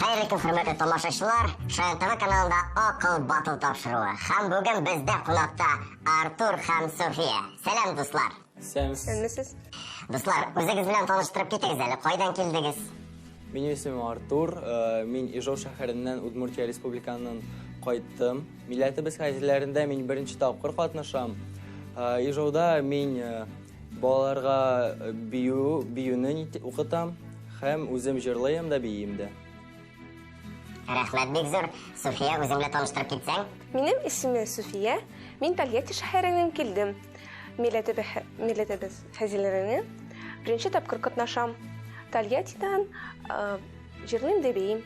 Хәерле көн, хөрмәтле тамашачылар! Шаян ТВ каналында Акыл батыл тапшыруы. Һәм бүген бездә кунакта Артур һәм София. Сәлам, дуслар! Сәләмсез. Дуслар, үзегез белән таныштырып китегез әле. Кайдан килдегез? Минем исемем Артур. Мин Ижау шәһәреннән Удмуртия республикасыннан кайттым. Милләтебез хәзерләрендә мин беренче тапкыр катнашам. Ижауда мин балаларга бию, биюне укытам һәм үзем җырлыйм да, биим дә. Рәхмәт бик зур. Суфия, үзең белән таныштырып китсәң? Минем исемем Суфия. Мин Тольятти шәһәреннән килдем. Милләтебез хәзинәләренә беренче тапкыр катнашам. Тольяттидан җырлыйм да биим.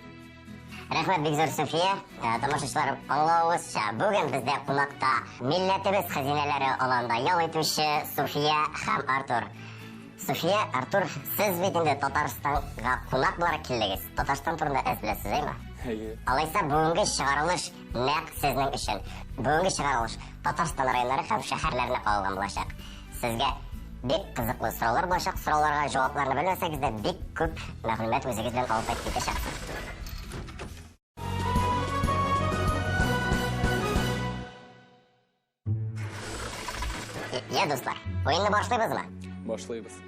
Рәхмәт бик зур, Суфия. Тамашачылар, аңлавыгызча, бүген бездә кунакта милләтебез хәзинәләре аланда ял итүче Суфия һәм Артур. Суфия, Артур, сез бит инде Татарстанга кунак буларак килдегез. Татарстан турында әз беләсез, әйме? Әйе. Алайса, бүгенге чыгарылыш нәкъ сезнең өчен. Бүгенге чыгарылыш Татарстан районнары һәм шәһәрләренә кагылган булачак. Сезгә бик кызыклы сораулар булачак. Сорауларга җавапларны белмәсәгез дә, бик күп мәгълүмат үзегез белән алып кайтып китәчәксез. Я, дуслар, уенны башлыйбызмы? Башлыйбыз.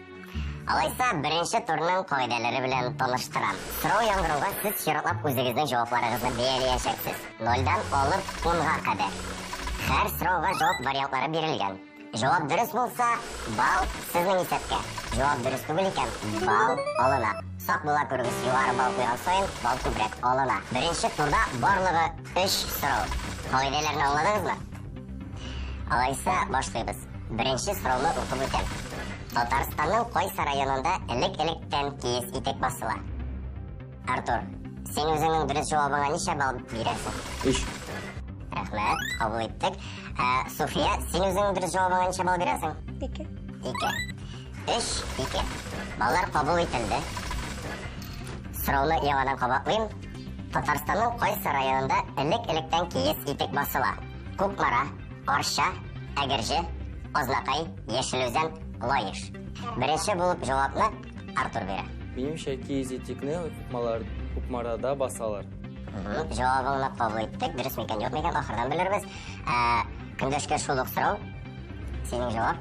Алайса, беренче турның кагыйдәләре белән таныштырам. Сорау яңгырауга сез чиратлап үзегезнең җавапларыгызны бәяләячәксез. Нольдан алып унга кадәр. Һәр сорауга җавап вариантлары бирелгән. Җавап дөрес булса, балл сезнең исәпкә. Җавап дөрес түгел икән, балл алына. Сак була күрегез, югары балл куйган саен, балл күбрәк алына. Беренче турда барлыгы өч сорау. Кагыйдәләрне аңладыгызмы? Алайса, башлыйбыз. Беренче сорауны укып үтәм. Татарстанның кайсы районында элек-электән киез итек басыла? Артур, син үзеңнең дөрес җавабыңа ничә балл бирәсең? Өч. Рәхмәт, кабул иттек. Ә, Суфия, син үзеңнең дөрес җавабыңа ничә балл бирәсең? Ике. Ике. Өч, ике. Баллар кабул ителде. Сорауны яңадан кабатлыйм. Татарстанның кайсы районында элек-электән киез итек басыла? Кукмара, Арча, Әгерҗе, Азнакай, Яшел Үзән, Лаеш. Беренче булып җавапны Артур бирә. Минемчә, киез итекне Кукмалар, Кукмарада басалар. Җавабыңны кабул иттек. Дөрес микән, юк микән, ахырдан белербез. Ә, көндәшкә шул ук сорау. Синең җавап?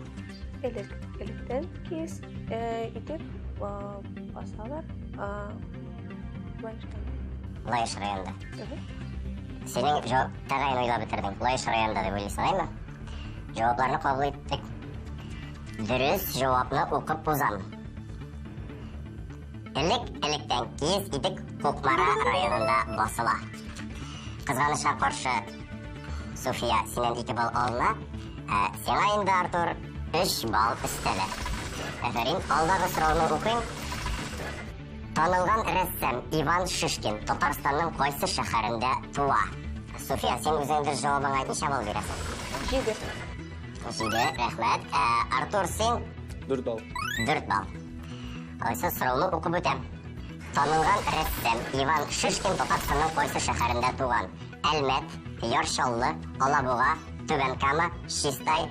Элек, электән киез итек басалар. Лаештан. Лаеш районында. Синең җавап тәгаен уйлап бетердең. Лаеш районында дип уйлыйсың, әйме? Җавапларны кабул иттек. Дөрес җавапны укып узам. Элек-электән киез итек Кукмара районында басыла. Кызганычка каршы, Суфия синнән 2 балл алына, ә сиңа инде, Артур, 3 балл өстәлә. Афәрин, алдагы сорауны укыйм. Танылган рәссам Иван Шишкин Татарстанның кайсы шәһәрендә туа? Суфия, син үзеңнең дөрес җавабыңа ничә балл бирәсең? Җиде. Җиде, рәхмәт. Ә, Артур, син? Дүрт балл. Дүрт балл. Алайса сорауны укып үтәм. Танылган рәссам Иван Шишкин Татарстанның кайсы шәһәрендә туган? Әлмәт, Яр Чаллы, Алабуга, Түбән Кама, Чистай,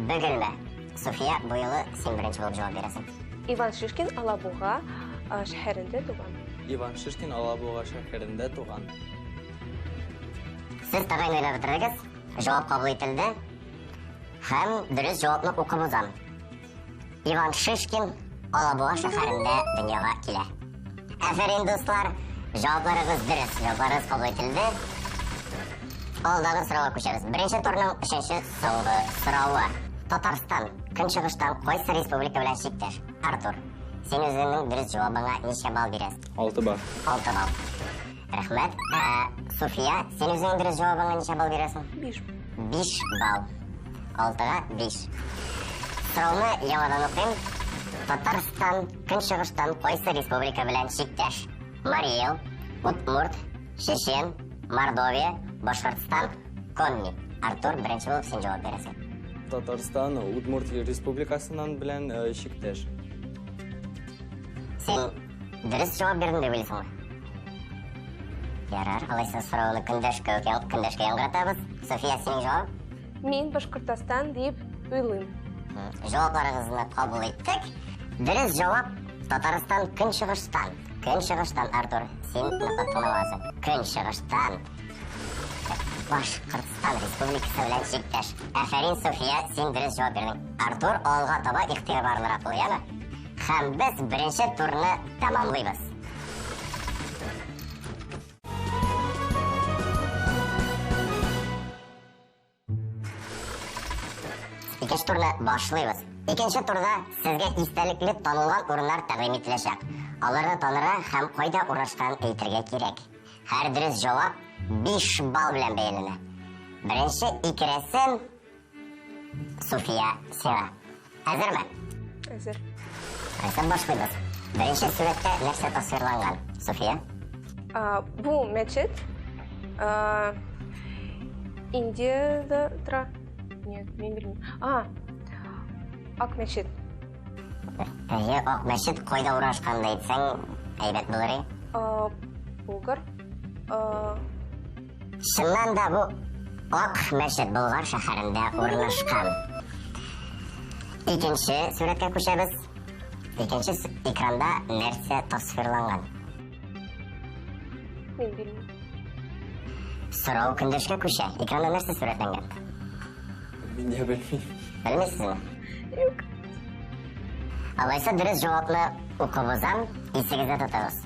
Бөгелмә. Суфия, бу юлы син беренче булып җавап бирәсең. Иван Шишкин Алабуга шәһәрендә туган. Иван Шишкин Алабуга шәһәрендә туган. Сез тәгаен уйлап бетердегез. Җавап кабул ителде. Һәм дөрес җавапны укып узам. Иван Шишкин Алабуга шәһәрендә дөньяга килә. Афәрин, дуслар! Җавапларыгыз дөрес, җавапларыгыз кабул ителде. Алдагы сорауга күчәбез. Беренче турның өченче соңгы соравы. Татарстан көнчыгыштан кайсы республика белән чиктәш? Артур, син үзеңнең дөрес җавабыңа ничә балл бирәсең? Алты балл. Алты балл. Рәхмәт. Ә, Суфия, син үзеңнең дөрес җавабыңа ничә балл бирәсең? Биш. Биш балл. Алтыга биш. Сорауны яңадан укыйм. Татарстан көнчыгыштан кайсы республика белән чиктәш? Марий Эл, Удмурт, Чечен, Мордовия, Башкортстан, Коми. Артур, беренче булып син җавап бирәсең. Татарстан Удмурт республикасыннан белән чиктәш. Син дөрес җавап бирдем дип уйлыйсыңмы? Ярар, алайса сорауны көндәшкә көндәшкә яңгыратабыз. София, синең җавап? Мин Башкортостан дип уйлыйм. Җавапларыгызны кабул иттек. Дөрес җавап. Татарстан көнчыгыштан. Көнчыгыштан, Артур, син ныклап тыңламагансың. Көнчыгыштан Башкортстан Республикасы белән чиктәш. Афәрин, София, син дөрес җавап бирдең. Артур, алга таба игътибарлырак бул, яме? Һәм без беренче турны тәмамлыйбыз. Икенче турны башлыйбыз. Икенче турда сезгә истәлекле танылган урыннар тәкъдим ителәчәк. Аларны танырга һәм кайда урнашканын әйтергә кирәк. Һәр дөрес җавап 5 балл белән бәяләнә. Беренче ике рәсем Суфия сиңа. Әзерме? Әзер. Рәсем башлыйбыз. Беренче сурәттә нәрсә тасвирланган? Суфия? Бу мәчет Индиядә тора. Нет, мин белмим. А, Ак мәчет. Әйе, Ак мәчет кайда урнашканын әйтсәң, әйбәт булыр иде. Болгар. Чыннан да бу Ак мәчет Болгар шәһәрендә урнашкан. Икенче сурәткә күчәбез. Икенче экранда нәрсә тасвирланган? Мин белмим. Сорау көндәшкә күчә. Экранда нәрсә сурәтләнгән? Мин дә белмим. Белмисезме? Юк. Алайса дөрес җавапны укып узам, исегездә тотыгыз.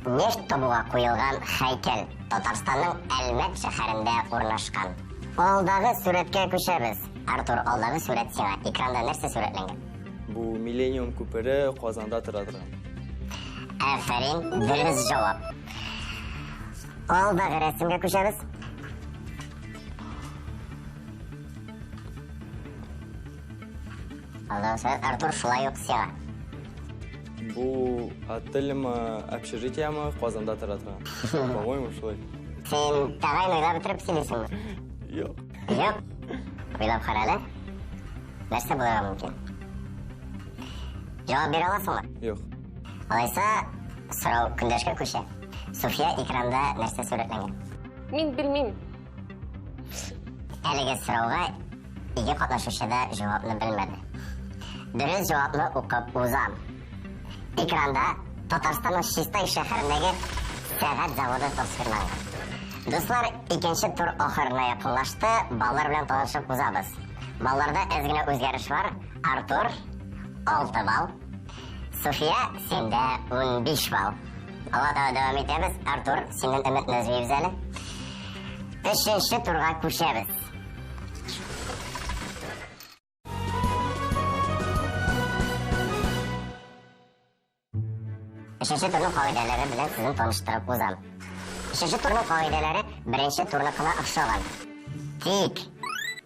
Нефть табуга куелган һәйкәл Татарстанның Әлмәт шәһәрендә урнашкан. Алдагы сурәткә күчәбез. Артур, алдагы сурәт сиңа. Экранда нәрсә сурәтләнгән? Бу Миллениум күпере Казанда тора торган. Афәрин, дөрес җавап. Алдагы рәсемгә күчәбез. Алдагы сурәт, Артур, шулай ук сиңа. Бу отельме, общежитиеме Казанда тора торган. По-моему, шулай. Син тәгаен уйлап бетереп сөйлисеңме? Юк. Юк. Уйлап кара әле. Нәрсә булырга мөмкин? Җавап бирә аласыңмы? Юк. Алайса, сорау көндәшкә күчә. Суфия, экранда нәрсә сурәтләнгән? Мин белмим. Әлеге сорауга ике катнашучы да җавапны белмәде. Дөрес җавапны укып узам. Экранда Татарстанның Чистай шәһәрендәге сәгать заводы тасвирланган. Дуслар, икенче тур ахырына якынлашты. Баллар белән танышып узабыз. Балларда әз генә үзгәреш бар. Артур 6 балл. Суфия, синдә 15 балл. Алга таба дәвам итәбез. Артур, синнән өметне өзмибез әле. Өченче турга күчәбез. Өченче турның кагыйдәләре белән сезне таныштырып узам. Өченче турның кагыйдәләре беренче турныкына охшаган. Тик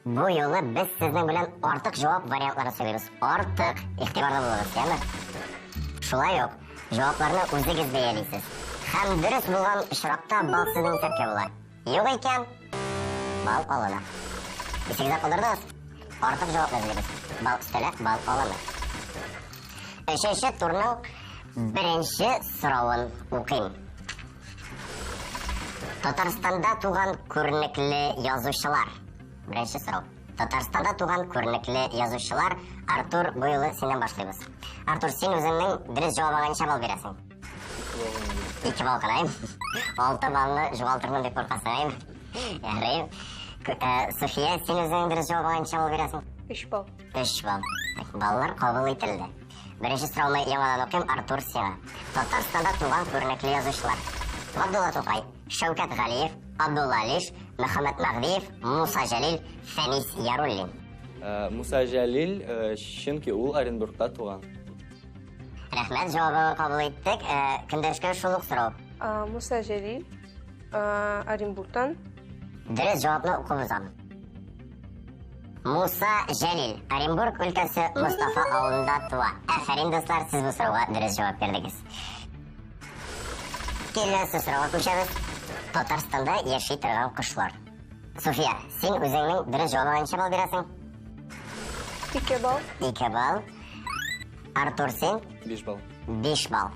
бу юлы без сезнең белән артык җавап вариантларын сөйлибез. Артык игътибарлы булыгыз, яме? Шулай ук җавапларны үзегез бәялисез. Һәм дөрес булган очракта балл сезнең исәпкә була. Юк икән, балл алына. Исегездә калдырдыгыз? Артык җавапны эзлибез. Балл өстәлә, балл алына. Өченче турның беренче соравын укыйм. Татарстанда туган күренекле язучылар. Беренче сорау. Татарстанда туган күренекле язучылар. Артур, бу юлы синнән башлыйбыз. Артур, син үзеңнең дөрес җавабыңа ничә балл бирәсең? 2 балл кына. 6 баллны югалтырмын дип куркасың, әйме? Ярый. София, син үзеңнең дөрес җавабыңа ничә балл бирәсең? 3 балл. 3 балл. Баллар кабул ителде. Беренче сорауны яңадан укыйм, Артур, сиңа. Татарстанда туган күренекле язучылар. Габдулла Тукай, Шәүкәт Галиев, Абдулла Алиш, Мөхәммәт Мәһдиев, Муса Җәлил, Фәнис Яруллин. Муса Җәлил, чөнки ул Оренбургта туган. Рәхмәт, җавабыңны кабул иттек. Көндәшкә шул ук сорау. Муса Җәлил, Оренбургтан. Дөрес җавапны укып узам. Муса Җәлил, Оренбург өлкәсе Мостафа авылында туа. Афәрин, дуслар, сез бу сорауга дөрес җавап бирдегез. Киләсе сорауга күчәбез. Татарстанда яши торган кошлар. София, син үзеңнең дөрес җавабыңа ничә балл бирәсең? 2 балл. 2 балл. Артур, син? 5 балл. 5 балл.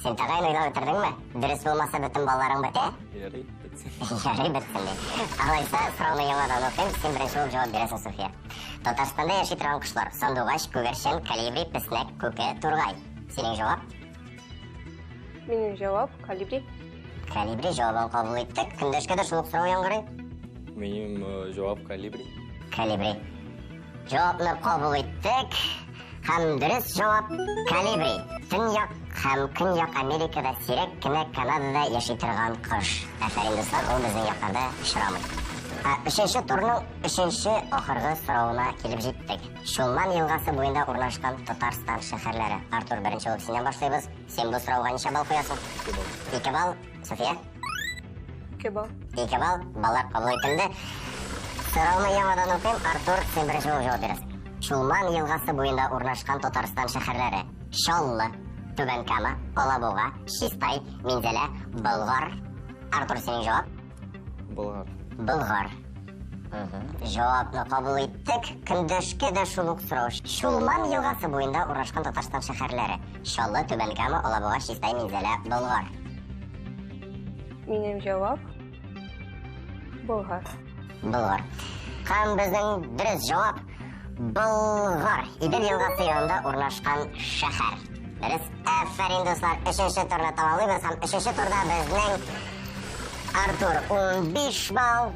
Син тәгаен уйлап бетердеңме? Дөрес булмаса, бөтен балларың бетә? Ярый, бетсен. Ярый, бетсен ди. Алайса, сорауны яңадан укыйм, син беренче булып җавап бирәсең, София. Татарстанда яши торган кошлар: сандугач, күгәрчен, колибри, песнәк, күке, тургай. Синең җавап? Минем җавап колибри. Колибри җавабын кабул иттек. Көндәшкә дә шул ук сорау яңгырый. Минем җавап колибри. Колибри. Җавапны кабул иттек. Һәм дөрес җавап колибри. Төньяк һәм Көньяк Америкада сирәк кенә Канадада яши торган кош. Афәрин, дуслар, ул безнең якларда очрамый. Өченче турның өченче ахыргы соравына килеп җиттек. Чулман елгасы буенда урнашкан Татарстан шәһәрләре. Артур, беренче булып синнән башлыйбыз. Син бу сорауга ничә балл куясың? 2 балл. 2 балл. София? 2 балл. 2 балл. Баллар кабул ителде. Сорауны яңадан укыйм. Артур, син беренче булып җавап бирәсең. Чулман елгасы буенда урнашкан Татарстан шәһәрләре. Чаллы, Түбән Кама, Алабуга, Чистай, Минзәлә, Болгар. Артур, синең җавап? Болгар. Болгар. Җавапны кабул иттек. Көндәшкә дә шул ук сорау. Чулман елгасы буенда урнашкан Татарстан шәһәрләре. Чаллы, Түбән Кама, Алабуга, Чистай, Минзәлә, Болгар. Минем җавап Болгар. Болгар. Һәм безнең дөрес җавап Болгар. Идел елгасы янында урнашкан шәһәр. Дөрес. Афәрин, дуслар. Өченче турны тәмамлыйбыз һәм өченче турда безнең Артур 15 балл,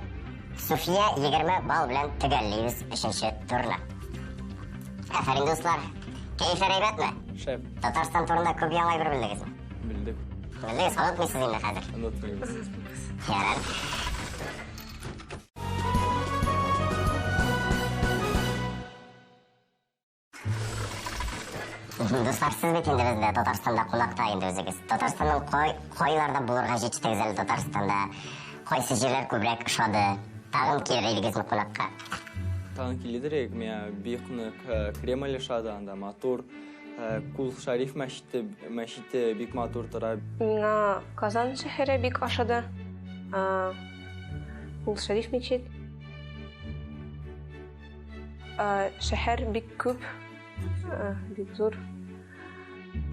Суфия 20 балл белән төгәллибез өченче турны. Афәрин, дуслар. Кәефләр әйбәтме? Шәп. Татарстан турында күп яңа әйбер белдегезме? Белдек. Белдегез, онытмыйсыз инде хәзер. Онытмыйбыз. Ярар. Дуслар, сез бит инде бездә Татарстанда кунакта инде үзегез. Татарстанның кай кайларда булырга җитештегез әле Татарстанда? Кайсы җирләр күбрәк ошады? Тагын килер идегезме кунакка? Тагын килер идек. Миңа бик нык Кремль ошады, анда матур. Кул Шариф мәчете, мәчете бик матур тора. Миңа Казан шәһәре бик ошады. Кул Шариф мечет. Шәһәр бик күп, бик зур.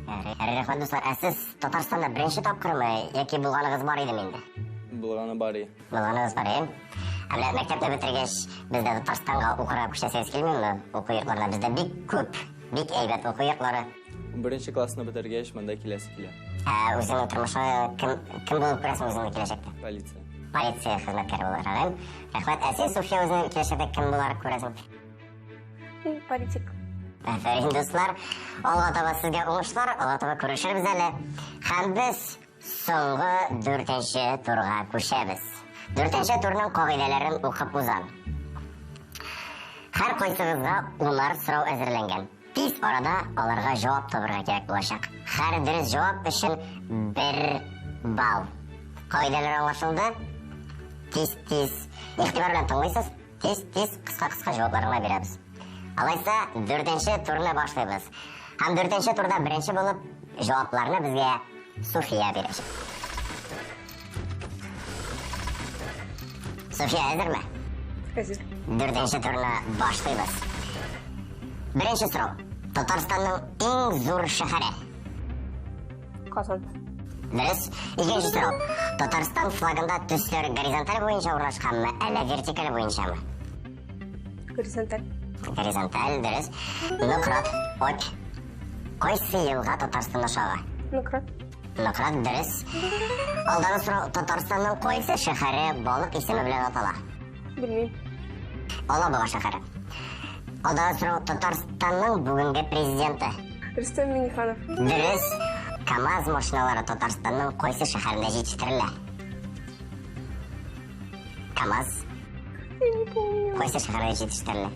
Рәхмәт, дуслар. Ә сез Татарстанда беренче тапкырмы яки булганыгыз бар идеме инде? Булганы бар иде. Булганыгыз бар иде. Ә менә мәктәпне бетергәч, бездә Татарстанга укырга күчәсегез килмиме? Уку йортларына бездә бик күп, бик әйбәт уку йортлары. 11 классны бетергәч, монда киләсе килә. Ә үзеңнең тормышыңа кем кем булып күрәсең үзеңне киләчәктә? Полиция. Полиция хезмәткәре буларак. Рәхмәт. Ә син, Суфия, үзеңне киләчәктә кем буларак күрәсең? Мин политик. Афәрин, дуслар. Алга таба сезгә уңышлар, алга таба күрешербез әле. Һәм без соңгы дүртенче турга күчәбез. Дүртенче турның кагыйдәләрен укып узам. Һәр кайсыгызга унар сорау әзерләнгән. Тиз арада аларга җавап табырга кирәк булачак. Һәр дөрес җавап өчен бер балл. Кагыйдәләр аңлашылды? Тиз-тиз игътибар белән тыңлыйсыз, тиз-тиз кыска-кыска җаваплар гына бирәбез. Алайса, дүртенче турны башлыйбыз. Һәм дүртенче турда беренче булып җавапларны безгә Суфия бирәчәк. Суфия, әзерме? Әзер. Дүртенче турны башлыйбыз. Беренче сорау. Татарстанның иң зур шәһәре? Казан. Дөрес. Икенче сорау. Татарстан флагында төсләр горизонталь буенча урнашканмы, әллә вертикаль буенчамы? Горизонталь. Горизонталь, дөрес. Нократ, Обь. Кайсы елга Татарстан аша ага? Нократ. Нократ, дөрес. Алдагы сорау. Татарстанның кайсы шәһәре балык исеме белән атала? Белмим. Алабуга шәһәре. Алдагы сорау. Татарстанның бүгенге президенты? Рөстәм Миңнеханов. Дөрес. КАМАЗ машиналары Татарстанның кайсы шәһәрендә җитештерелә? КАМАЗ. Я не помню. Кайсы шәһәрдә җитештерелә?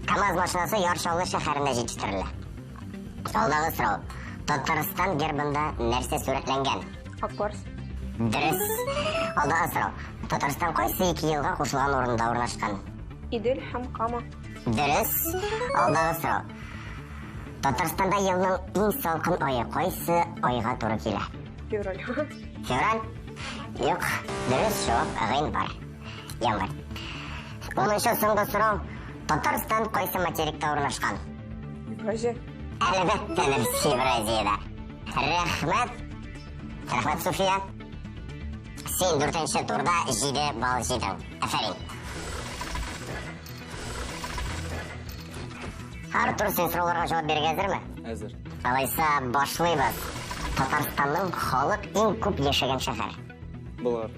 КАМАЗ машинасы Яр Чаллы шәһәрендә җитештерелә. Алдагы сорау. Татарстан гербында нәрсә сурәтләнгән? Ак барс. Дөрес. Алдагы сорау. Татарстан кайсы ике елга кушылган урында урнашкан? Идел һәм Кама. Дөрес. Алдагы сорау. Татарстанда елның иң салкын ае кайсы айга туры килә? Февраль. Февраль? Юк, дөрес җавап гыйнвар. Январь. Унынчы соңгы сорау. Татарстан кайсы материкта урнашкан? Евразия. Әлбәттә, дөрес, Евразиядә. Рәхмәт. Рәхмәт, Суфия. Син дүртенче турда 7 балл җыйдың. Афәрин. Артур, син сорауларга җавап бирергә әзерме? Әзер. Алайса, башлыйбыз. Татарстанның халык иң күп яшәгән шәһәр. Болгар.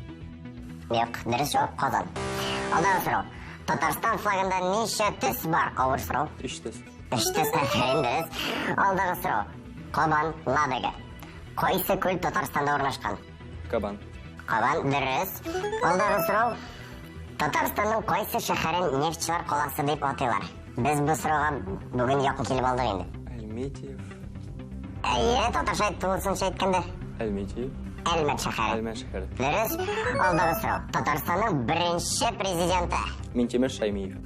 Юк, дөрес җавап Казан. Алдагы сорау. Татарстан флагында ничә төс бар? Авыр сорау. Өч төс. Өч төс, афәрин, дөрес. Алдагы сорау. Кабан, Ладога. Кайсы күл Татарстанда урнашкан? Кабан. Кабан, дөрес. Алдагы сорау. Татарстанның кайсы шәһәрен нефтьчеләр каласы дип атыйлар? Без бу сорауга бүген якын килеп алдык инде. Әлмәтиев. Әйе, татарча тулысынча әйткәндә. Әлмәтиев. Әлмәт шәһәре. Әлмәт шәһәре. Дөрес. Алдагы сорау. Татарстанның беренче президенты. Минтимер Шаймиев.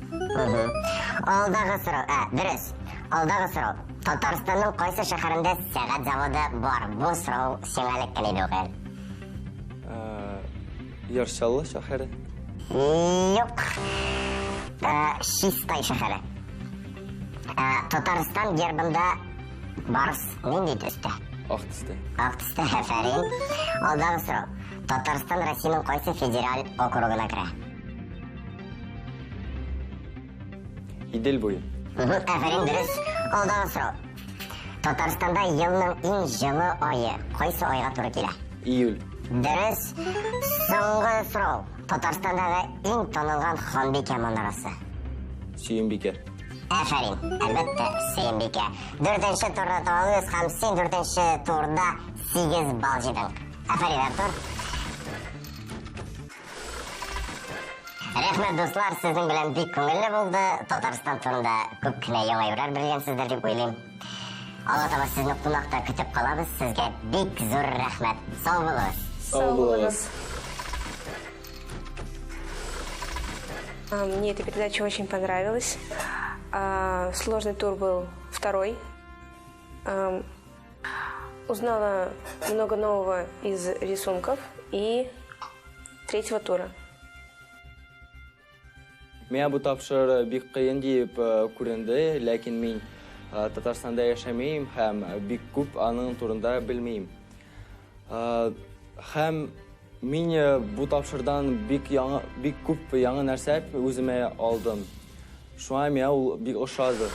Алдагы сорау. Ә, дөрес. Алдагы сорау. Татарстанның кайсы шәһәрендә сәгать заводы бар? Бу сорау сиңа эләккән иде үк әле. Яр Чаллы шәһәре. Юк. Чистай шәһәре. Татарстан гербында барс нинди төстә? Ак төстә. Ак төстә, афәрин. Алдагы сорау. Татарстан Россиянең кайсы федераль округына керә? Идел буе. Афәрин, дөрес. Алдагы сорау. Татарстанда елның иң җылы ае кайсы айга туры килә? Июль. Дөрес. Соңгы сорау. Татарстандагы иң танылган ханбикә манарасы. Сөембикә. Афәрин, әлбәттә, Сөембикә. Дүртенче турны тәмамлыйбыз һәм син дүртенче турда 8 балл җыйдың. Афәрин, Артур. Рәхмәт, дуслар, сезнең белән бик күңелле булды. Татарстан турында күп кенә яңа әйберләр белгәнсездер дип уйлыйм. Алга таба сезне кунакта көтеп калабыз. Сезгә бик зур рәхмәт. Сау булыгыз. Сау булыгыз. Мне эта передача очень понравилась. Сложный тур был второй. Узнала много нового из рисунков и третьего тура. Миңа бу тапшыр бик кыен дип күренде, ләкин мин Татарстанда яшәмим һәм бик күп аның турында белмим. Һәм мин бу тапшырдан бик яңа, бик күп яңа нәрсә үземә алдым. Шуңа миңа ул бик ошады.